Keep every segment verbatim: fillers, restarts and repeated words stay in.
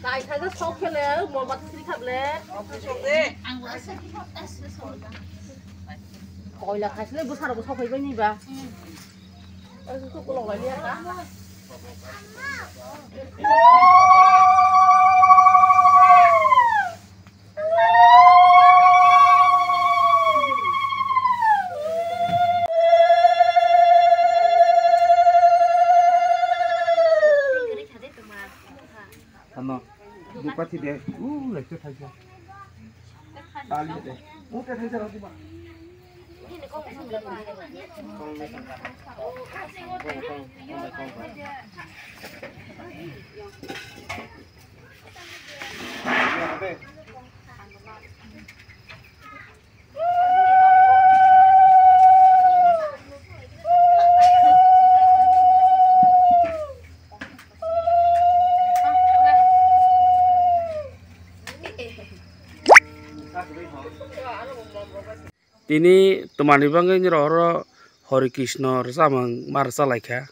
Kaithago sok khele, mol bat sri khable. Koila khaisle bwsarok sok phaibai ni ba. Ang khe kolok lai liya ta. Ano, di pati de, uh, lai te thaisa. Tali de. Mu te thaisa roti ba. Tini twmani bagwi nini rohoro Hori Krishna rwchapmung ma rwchalaikha.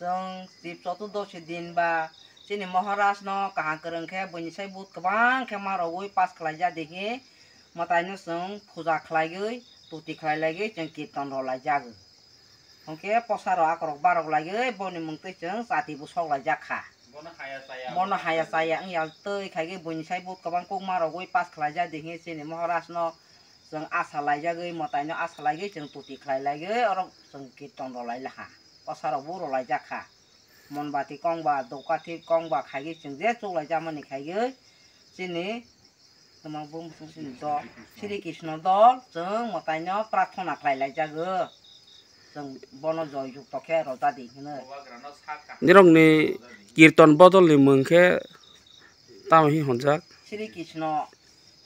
Chwng Trip Chotudoshi din ba chini Maharaj no kaham kwrwng khe buini sai but kwbang khe ma rogwi pass khlaijak di hi mwtai no chwng puja khlaiwi tuti khlai laiwi chwng kirtan rw laijak. Hwnkhe posa rok akorok barok laiwi boni mung twi chwng chati bo sok laijak kha. Bono haya chaya wngya twi khaigwi buini sai but kwbang kok ma rogwi pass khlaijak di hi chini Maharaj no chwng asa laijagwi mwtai no asa laigwi chwng tuti khlai laiwi oro chwng kirtan rw lai laha. Posa rok bo rw laijak kha. Monbati kongba, dokathip kongba khaigwi chwng je chuk lai jamani khaigwi chini tamo bumsung chini dol, Sri Krishna dol chwng mwtaino prarthana khlai lai jago. Chwng bono joy jukto khe rwja di hwnwi. Nirokni kirtan bodolni mung khe tamo hi honjak? Sri Krishna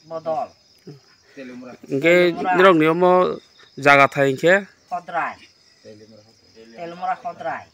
bodol. Hwnkhe nirokni omo jaga thai hwnkhe? Khodrai. Telmura Khodrai.